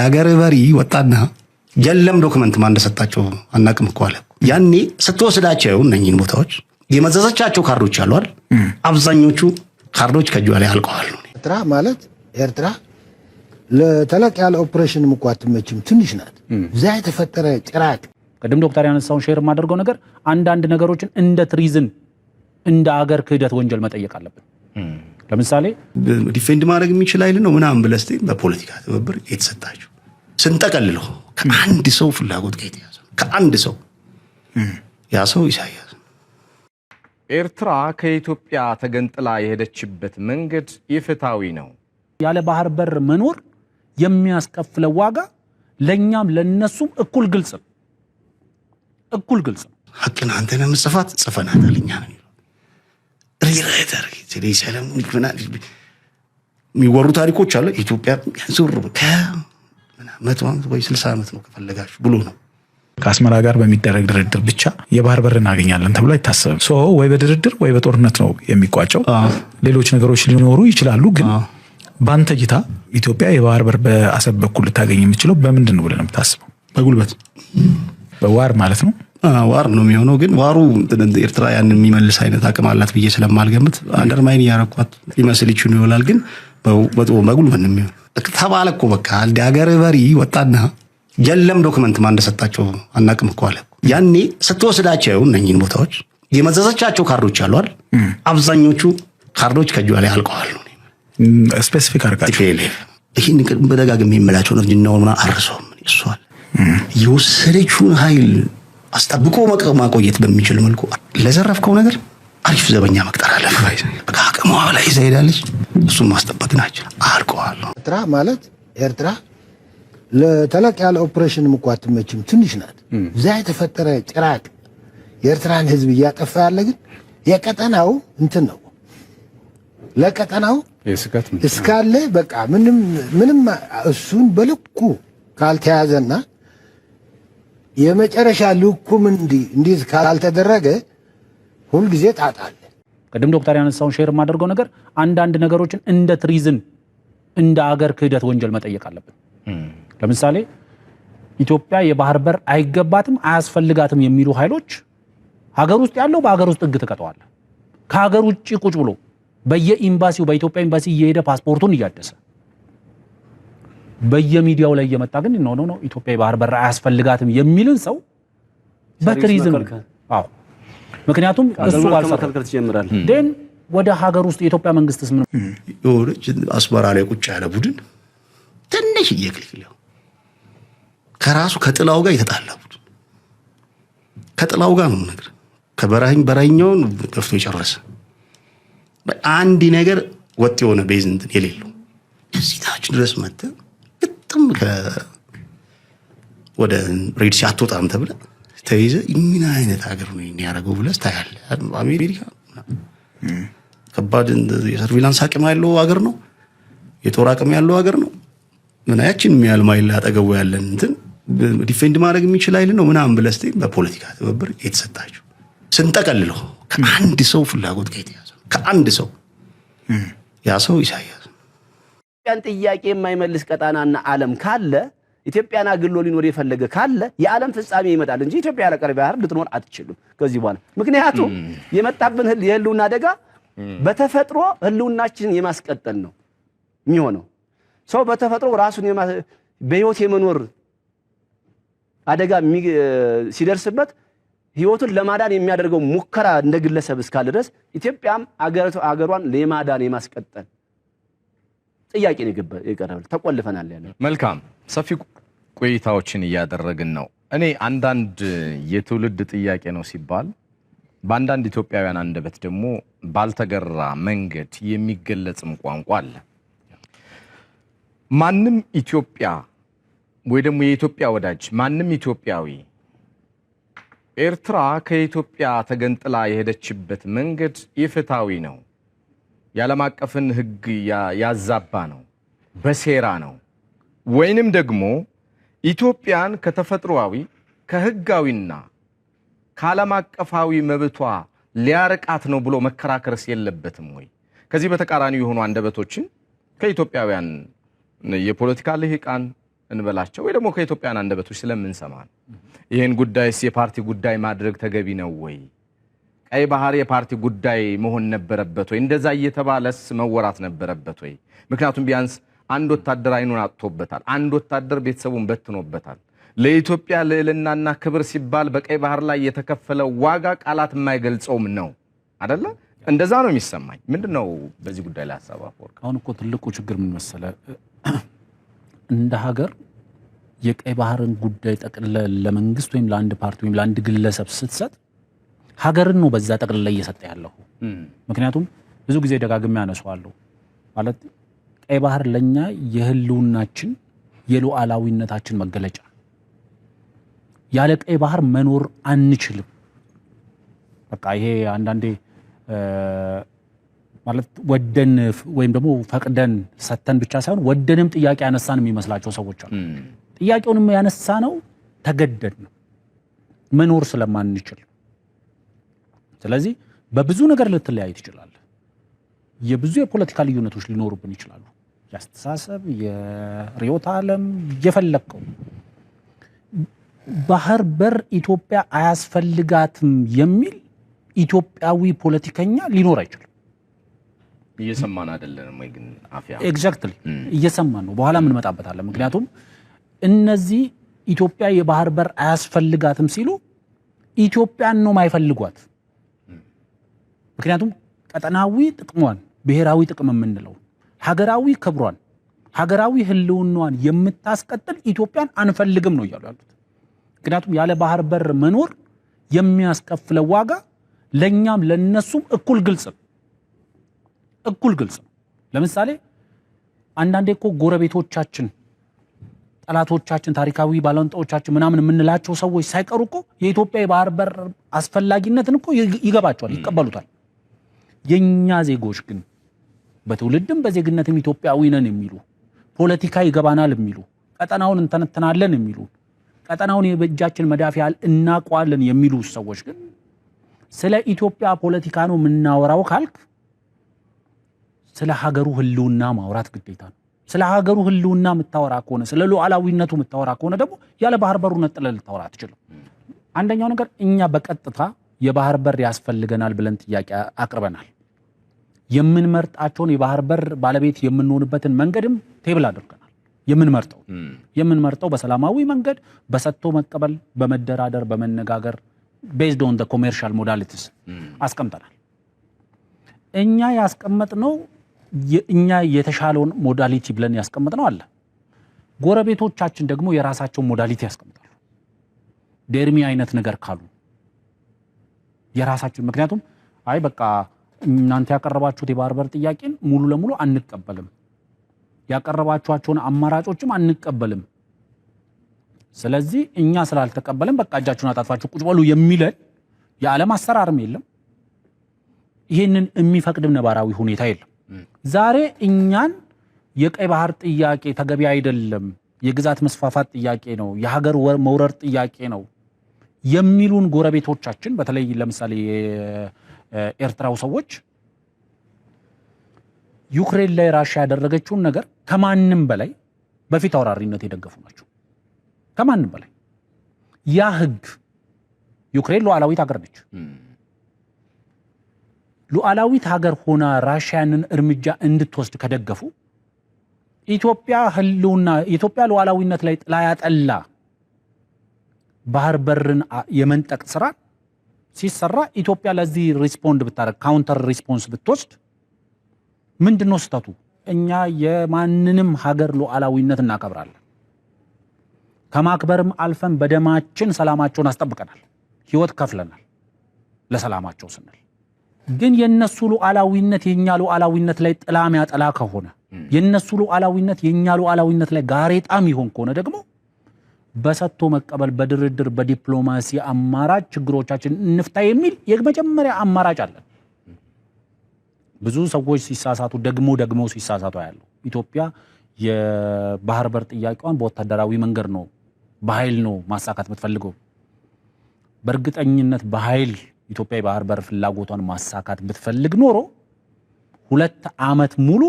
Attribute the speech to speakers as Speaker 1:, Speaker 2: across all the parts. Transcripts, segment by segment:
Speaker 1: የሀገር መሪ ወጣና የለም document ማን እንደሰጣቸው አናቅም እኮ አለ። ያኔ ስትወስዳቸው እነኝህን ቦታዎች የመዘዘቻቸው ካርዶች አሉ አይደል? አብዛኞቹ ካርዶች ከእጇ ላይ አልቀዋል።
Speaker 2: ኤርትራ ማለት ኤርትራ ለተለቅ ያለ ኦፕሬሽንም እኮ አትመችም፣ ትንሽ ናት። እዛ የተፈጠረ ጭራቅ።
Speaker 3: ቅድም ዶክተር ያነሳውን share የማደርገው ነገር፣ አንዳንድ ነገሮችን እንደ treason፣ እንደ አገር ክህደት ወንጀል መጠየቅ አለብን። ለምሳሌ
Speaker 1: defend ማድረግ የሚችል ኃይል ነው ምናምን ብለህ ስትይ በፖለቲካ ትብብር የተሰጣቸው ስንጠቀልለው ከአንድ ሰው ፍላጎት ጋር የተያዘ ነው። ከአንድ ሰው፣ ያ ሰው ኢሳያስ ነው።
Speaker 4: ኤርትራ ከኢትዮጵያ ተገንጥላ የሄደችበት መንገድ ኢፍትሐዊ ነው።
Speaker 3: ያለ ባህር በር መኖር የሚያስከፍለው ዋጋ ለእኛም ለነሱም እኩል ግልጽ ነው። እኩል ግልጽ ነው።
Speaker 1: ሀቅን አንተ ነህ የምትጽፋት፣ ጽፈናታል እኛ ነን። Rewrite አድርጌ ሰለሞን ምናምን የሚወሩ ታሪኮች አሉ። ኢትዮጵያ ዞር ከ100 ዓመት ወይ 60 ዓመት ነው ከፈለጋችሁ ብሎ ነው።
Speaker 5: ከአስመራ ጋር በሚደረግ ድርድር ብቻ የባህር በር እናገኛለን ተብሎ አይታሰብም። So ወይ በድርድር ወይ በጦርነት ነው የሚቋጨው። ሌሎች ነገሮች ሊኖሩ ይችላሉ። ግን በአንተ እይታ ኢትዮጵያ የባህር በር በአሰብ በኩል ልታገኝ የምትችለው በምንድን ነው ብለህ ነው የምታስበው?
Speaker 1: በጉልበት።
Speaker 5: በ war ማለት ነው።
Speaker 1: War ነው የሚሆነው። ግን war ኡ ኤርትራ ያንን የሚመልስ አይነት አቅም አላት ብዬ ስለማልገምት undermine እያረኳት ሊመስል ይችሉ ይሆናል። ግን በጉልበት ነው የሚሆነው ተባለ እኮ። በቃ የሀገር መሪ ወጣና የለም document ማን እንደሰጣቸው አናቅም እኮ አለ። ያኔ ስትወስዳቸው እነኝህን ቦታዎች የመዘዘቻቸው ካርዶች አሉ አይደል? አብዛኞቹ ካርዶች ከእጇ ላይ አልቀዋል።
Speaker 5: Specific አድርጋቸው።
Speaker 1: TPLF ይህን በደጋግሜ የምላቸው እርጅናውን ምናምን አርሰውም እሷል የወሰደችውን ኃይል አስጠብቆ ማቆየት በሚችል መልኩ ለዘረፍከው ነገር አሪፍ ዘበኛ መቅጠር አለ። በቃ አቅሟ ላይ ይዛ ሄዳለች። እሱን ማስጠበቅ ናቸው አልቀዋል።
Speaker 2: ኤርትራ ማለት ኤርትራ ለተለቅ ያለ ኦፕሬሽንም እኮ አትመችም፣ ትንሽ ናት። እዛ የተፈጠረ ጭራቅ የኤርትራን ሕዝብ እያጠፋ ያለ ግን የቀጠናው እንትን ነው። ለቀጠናው እስካለ በቃ ምንም ምንም እሱን በልኩ ካልተያዘና የመጨረሻ ልኩም እንዲህ ካልተደረገ ሁልጊዜ ጣጣ አለ።
Speaker 3: ቅድም ዶክተር ያነሳውን share የማደርገው ነገር፣ አንዳንድ ነገሮችን እንደ treason፣ እንደ አገር ክህደት ወንጀል መጠየቅ አለብን። ለምሳሌ ኢትዮጵያ የባህር በር አይገባትም፣ አያስፈልጋትም የሚሉ ኃይሎች ሀገር ውስጥ ያለው በሀገር ውስጥ ሕግ ትቀጠዋለህ። ከሀገር ውጭ ቁጭ ብሎ በየኤምባሲው፣ በኢትዮጵያ ኤምባሲ እየሄደ ፓስፖርቱን እያደሰ በየሚዲያው ላይ እየመጣ ግን no, no, no፣ ኢትዮጵያ የባህር በር አያስፈልጋትም የሚልን ሰው በ treason፣ አዎ፣ ምክንያቱም እሱ ባልሰራው
Speaker 6: መከልከል ትጀምራለህ።
Speaker 3: Then ወደ ሀገር ውስጥ የኢትዮጵያ መንግስትስ ምን
Speaker 1: የሆነች አስመራ ላይ ቁጭ ያለ ቡድን፣ ትንሽ clique ከራሱ ከጥላው ጋር የተጣላ ቡድን፣ ከጥላው ጋር ነው ነገር ከበረሃኝ በረሃኛውን ገፍቶ የጨረሰ፣ አንድ ነገር ወጥ የሆነ base እንትን የሌለው፣ እዚህ ታች ድረስ መጥተህ ግጥም ወደ Red Sea አትወጣም ተብለህ ተይዘህ ምን አይነት ሀገር ነው ያደረገው ብለህ ታያለህ። አሜሪካ ከባድ የ surveillance አቅም ያለው ሀገር ነው። የጦር አቅም ያለው ሀገር ነው። ምን ያችን የሚያህል ማይል አጠገቡ ያለን እንትን defend ማድረግ የሚችል ኃይል ነው ምናምን ብለህ ስትይ በፖለቲካ ትብብር የተሰጣቸው ስንጠቀልለው ከአንድ ሰው ፍላጎት ጋር የተያዘ ነው። ከአንድ ሰው፣ ያ ሰው ኢሳያስ ነው።
Speaker 6: ኢትዮጵያን ጥያቄ የማይመልስ ቀጣናና ዓለም ካለ፣ ኢትዮጵያን አግሎ ሊኖር የፈለገ ካለ የዓለም ፍጻሜ ይመጣል እንጂ ኢትዮጵያ ያለ ቀይ ባህር ልትኖር አትችልም ከዚህ በኋላ። ምክንያቱም የመጣብን የህልውና አደጋ በተፈጥሮ ህልውናችንን የማስቀጠል ነው የሚሆነው። ሰው በተፈጥሮ ራሱን በህይወት የመኖር አደጋ ሲደርስበት ህይወቱን ለማዳን የሚያደርገው ሙከራ እንደ ግለሰብ እስካለ ድረስ ኢትዮጵያም አገሯን ለማዳን የማስቀጠል ጥያቄ ነው የቀረበው። ተቆልፈናል ያለ
Speaker 4: መልካም፣ ሰፊ ቆይታዎችን እያደረግን ነው። እኔ አንዳንድ የትውልድ ጥያቄ ነው ሲባል በአንዳንድ ኢትዮጵያውያን አንደበት ደግሞ ባልተገራ መንገድ የሚገለጽም ቋንቋ አለ። ማንም ኢትዮጵያ ወይ ደግሞ የኢትዮጵያ ወዳጅ፣ ማንም ኢትዮጵያዊ ኤርትራ ከኢትዮጵያ ተገንጥላ የሄደችበት መንገድ ኢፍትሐዊ ነው፣ የዓለም አቀፍን ሕግ ያዛባ ነው፣ በሴራ ነው፣ ወይንም ደግሞ ኢትዮጵያን ከተፈጥሯዊ፣ ከሕጋዊና ከዓለም አቀፋዊ መብቷ ሊያርቃት ነው ብሎ መከራከርስ የለበትም ወይ? ከዚህ በተቃራኒ የሆኑ አንደበቶችን ከኢትዮጵያውያን የፖለቲካ ልሂቃን እንበላቸው ወይ ደግሞ ከኢትዮጵያን አንደበቶች ስለምንሰማ ነው። ይህን ጉዳይስ የፓርቲ ጉዳይ ማድረግ ተገቢ ነው ወይ? ቀይ ባህር የፓርቲ ጉዳይ መሆን ነበረበት ወይ? እንደዛ እየተባለስ መወራት ነበረበት ወይ? ምክንያቱም ቢያንስ አንድ ወታደር አይኑን አጥቶበታል። አንድ ወታደር ቤተሰቡን በትኖበታል። ለኢትዮጵያ ልዕልናና ክብር ሲባል በቀይ ባህር ላይ የተከፈለው ዋጋ ቃላት የማይገልጸውም ነው አደለ? እንደዛ ነው የሚሰማኝ። ምንድን ነው በዚህ ጉዳይ ላይ ሀሳብ አፈወርቅ?
Speaker 3: አሁን እኮ ትልቁ ችግር ምን መሰለ፣ እንደ ሀገር የቀይ ባህርን ጉዳይ ጠቅልለ ለመንግስት ወይም ለአንድ ፓርቲ ወይም ለአንድ ግለሰብ ስትሰጥ ሀገርን ነው በዛ ጠቅልለ እየሰጠ ያለው። ምክንያቱም ብዙ ጊዜ ደጋግሜ ያነሳዋለሁ፣ ማለት ቀይ ባህር ለኛ የህልውናችን የሉዓላዊነታችን መገለጫ፣ ያለ ቀይ ባህር መኖር አንችልም። በቃ ይሄ አንዳንዴ ማለት ወደን ወይም ደግሞ ፈቅደን ሰተን ብቻ ሳይሆን ወደንም ጥያቄ ያነሳን የሚመስላቸው ሰዎች አሉ። ጥያቄውንም ያነሳ ነው ተገደድ ነው መኖር ስለማንችል። ስለዚህ በብዙ ነገር ልትለያይ ትችላለህ። የብዙ የፖለቲካ ልዩነቶች ሊኖሩብን ይችላሉ። የአስተሳሰብ፣ የርዕዮተ ዓለም፣ የፈለግከው። ባህር በር ኢትዮጵያ አያስፈልጋትም የሚል ኢትዮጵያዊ ፖለቲከኛ ሊኖር አይችልም።
Speaker 4: እየሰማን አይደለንም ወይ ግን አፍያ?
Speaker 3: Exactly፣ እየሰማን ነው። በኋላ እንመጣበታለን። ምክንያቱም እነዚህ ኢትዮጵያ የባህር በር አያስፈልጋትም ሲሉ ኢትዮጵያን ነው ማይፈልጓት። ምክንያቱም ቀጠናዊ ጥቅሟን፣ ብሔራዊ ጥቅም የምንለው ሀገራዊ ክብሯን፣ ሀገራዊ ሕልውናዋን የምታስቀጥል ኢትዮጵያን አንፈልግም ነው እያሉ ያሉት። ምክንያቱም ያለ ባህር በር መኖር የሚያስከፍለው ዋጋ ለኛም ለነሱም እኩል ግልጽ ነው። እኩል ግልጽ ነው። ለምሳሌ አንዳንዴ እኮ ጎረቤቶቻችን፣ ጠላቶቻችን፣ ታሪካዊ ባላንጣዎቻችን ምናምን የምንላቸው ሰዎች ሳይቀሩ እኮ የኢትዮጵያ የባህር በር አስፈላጊነትን እኮ ይገባቸዋል፣ ይቀበሉታል። የኛ ዜጎች ግን በትውልድም በዜግነትም ኢትዮጵያዊ ነን የሚሉ፣ ፖለቲካ ይገባናል የሚሉ፣ ቀጠናውን እንተነትናለን የሚሉ፣ ቀጠናውን የበጃችን መዳፍ ያህል እናውቀዋለን የሚሉ ሰዎች ግን ስለ ኢትዮጵያ ፖለቲካ ነው የምናወራው ካልክ ስለ ሀገሩ ሕልውና ማውራት ግዴታ ነው። ስለ ሀገሩ ሕልውና የምታወራ ከሆነ፣ ስለ ሉዓላዊነቱ የምታወራ ከሆነ ደግሞ ያለ ባህር በሩ ነጥለህ ልታወራ አትችልም። አንደኛው ነገር እኛ በቀጥታ የባህር በር ያስፈልገናል ብለን ጥያቄ አቅርበናል። የምንመርጣቸውን የባህር በር ባለቤት የምንሆንበትን መንገድም table አድርገናል። የምንመርጠው በሰላማዊ መንገድ፣ በሰጥቶ መቀበል፣ በመደራደር፣ በመነጋገር based on commercial modalities አስቀምጠናል። እኛ ያስቀመጥነው እኛ የተሻለውን modality ብለን ያስቀመጥነው አለ። ጎረቤቶቻችን ደግሞ የራሳቸውን modality ያስቀምጣሉ። Dare me አይነት ነገር ካሉ የራሳችን፣ ምክንያቱም አይ በቃ እናንተ ያቀረባችሁት የባህር በር ጥያቄን ሙሉ ለሙሉ አንቀበልም፣ ያቀረባችኋቸውን አማራጮችም አንቀበልም፣ ስለዚህ እኛ ስላልተቀበልን በቃ እጃችሁን አጣጥፋችሁ ቁጭ በሉ የሚለን የዓለም አሰራርም የለም። ይህንን የሚፈቅድም ነባራዊ ሁኔታ የለም። ዛሬ እኛን የቀይ ባህር ጥያቄ ተገቢ አይደለም፣ የግዛት መስፋፋት ጥያቄ ነው፣ የሀገር መውረር ጥያቄ ነው የሚሉን ጎረቤቶቻችን፣ በተለይ ለምሳሌ የኤርትራው ሰዎች፣ ዩክሬን ላይ ራሽያ ያደረገችውን ነገር ከማንም በላይ በፊት አውራሪነት የደገፉ ናቸው። ከማንም በላይ ያ ህግ፣ ዩክሬን ሉዓላዊት ሀገር ነች። ሉዓላዊት ሀገር ሆና ራሽያንን እርምጃ እንድትወስድ ከደገፉ፣ ኢትዮጵያ ህልውና፣ ኢትዮጵያ ሉዓላዊነት ላይ ጥላ ያጠላ ባህር በርን የመንጠቅ ስራ ሲሰራ ኢትዮጵያ ለዚህ respond ብታደርግ፣ counter response ብትወስድ ምንድን ነው ስህተቱ? እኛ የማንንም ሀገር ሉዓላዊነት እናከብራለን። ከማክበርም አልፈን በደማችን ሰላማቸውን አስጠብቀናል። ህይወት ከፍለናል ለሰላማቸው ስንል። ግን የነሱ ሉዓላዊነት የኛ ሉዓላዊነት ላይ ጥላ የሚያጠላ ከሆነ፣ የነሱ ሉዓላዊነት የኛ ሉዓላዊነት ላይ ጋሬጣ የሚሆን ከሆነ ደግሞ በሰጥቶ መቀበል፣ በድርድር፣ በዲፕሎማሲ አማራጭ ችግሮቻችን እንፍታ የሚል የመጀመሪያ አማራጭ አለን። ብዙ ሰዎች ሲሳሳቱ፣ ደግሞ ደግሞ ሲሳሳቱ ያለው ኢትዮጵያ የባህር በር ጥያቄዋን በወታደራዊ መንገድ ነው፣ በኃይል ነው ማሳካት የምትፈልገው። በእርግጠኝነት በኃይል ኢትዮጵያ የባህር በር ፍላጎቷን ማሳካት ብትፈልግ ኖሮ 2 ዓመት ሙሉ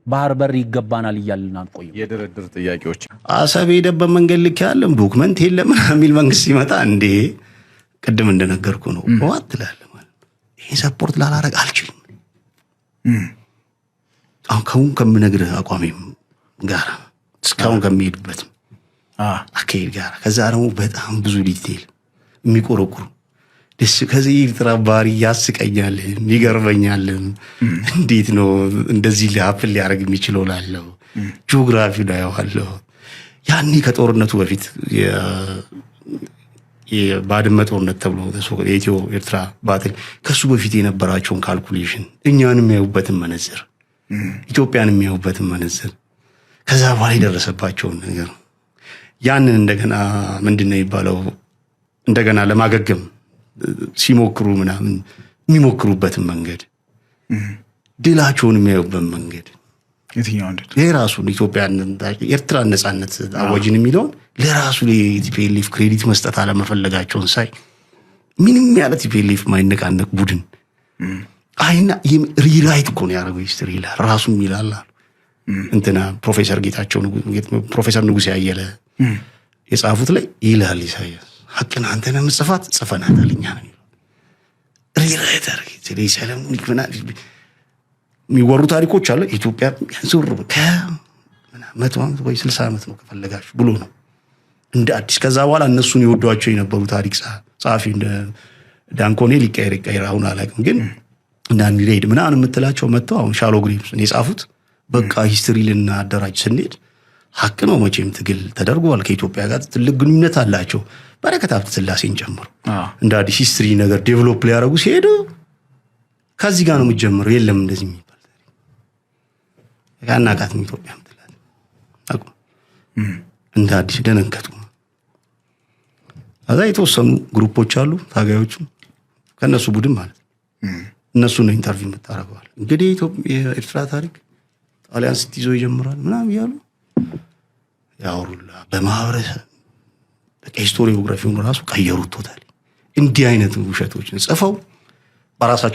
Speaker 3: ባህር በር ይገባናል እያልን አንቆይም።
Speaker 4: የድርድር ጥያቄዎች
Speaker 1: አሰብ የሄደበት መንገድ ልክ ያለም document የለም ምናምን የሚል መንግስት ሲመጣ፣ እንዴ፣ ቅድም እንደነገርኩ ነው፣ what ትላለህ ማለት ነው። ይሄን support ላላረግ አልችልም። አሁን ከሁን ከምነግርህ አቋሜም ጋር፣ እስካሁን ከሚሄድበትም አካሄድ ጋር፣ ከዛ ደግሞ በጣም ብዙ detail የሚቆረቁሩ ደስ ከዚህ ኤርትራ ባህሪ ያስቀኛል፣ ይገርመኛል። እንዴት ነው እንደዚህ happen ሊያደርግ የሚችለው ላለው ጂኦግራፊ አየዋለሁ። ያኔ ከጦርነቱ በፊት የባድመ ጦርነት ተብሎ የኢትዮ ኤርትራ battle፣ ከሱ በፊት የነበራቸውን calculation፣ እኛን የሚያዩበትን መነጽር፣ ኢትዮጵያን የሚያዩበትን መነጽር፣ ከዛ በኋላ የደረሰባቸውን ነገር፣ ያንን እንደገና ምንድን ነው የሚባለው፣ እንደገና ለማገገም ሲሞክሩ ምናምን የሚሞክሩበትን መንገድ፣ ድላቸውን የሚያዩበት መንገድ።
Speaker 5: የትኛው እንዴት?
Speaker 1: ይሄ ራሱን ኢትዮጵያን ኤርትራን ነጻነት አወጅን የሚለውን ለራሱ ለ TPLF credit መስጠት አለመፈለጋቸውን ሳይ፣ ምንም ያለ TPLF ማይነቃነቅ ቡድን አይና rewrite እኮ ነው ያደረገው history ይላል፣ ራሱም ይላል አሉ። እንትና ፕሮፌሰር ጌታቸው፣ ፕሮፌሰር ንጉሴ አየለ የጻፉት ላይ ይላል፣ ኢሳያስ ሀቅን አንተ ነህ የምትጽፋት፣ ጽፈናታል እኛ ነው የሚለው። Rewrite አደረገ። ሰለሞን ምናምን የሚወሩ ታሪኮች አለ። ኢትዮጵያ ዞር ከ100 ዓመት ወይ 60 ዓመት ነው ከፈለጋችሁ ብሎ ነው እንደ አዲስ። ከዛ በኋላ እነሱን የወዷቸው የነበሩ ታሪክ ጸሐፊ እንደ ዳንኮኔል ይቀየር ይቀየር አሁን አላውቅም፣ ግን እንደ አንዲ ሬድ ምናምን የምትላቸው መጥተው አሁን Shallow Graves የጻፉት፣ በቃ history ልናደራጅ ስንሄድ ሀቅ ነው መቼም ትግል ተደርጓል። ከኢትዮጵያ ጋር ትልቅ ግንኙነት አላቸው፣ በረከት ሀብተ ስላሴን ጨምሮ። እንደ አዲስ history ነገር develop ሊያደርጉ ሲሄዱ ከዚህ ጋር ነው የሚጀምረው። የለም እንደዚህ የሚባል ታሪክ አናውቃትም ኢትዮጵያ ምትላት። እንደ አዲስ ደነገጡ። ከዛ የተወሰኑ group ኦች አሉ፣ ታጋዮቹ ከእነሱ ቡድን ማለት ነው። እነሱ ነው interview የምታደርገዋል። እንግዲህ የኤርትራ ታሪክ ጣሊያን ስትይዘው ይጀምራል ምናምን እያሉ ያወሩላ። በማህበረሰብ በቃ historiography ውን ራሱ ቀየሩት totally። እንዲህ አይነት ውሸቶችን ጽፈው በራሳቸው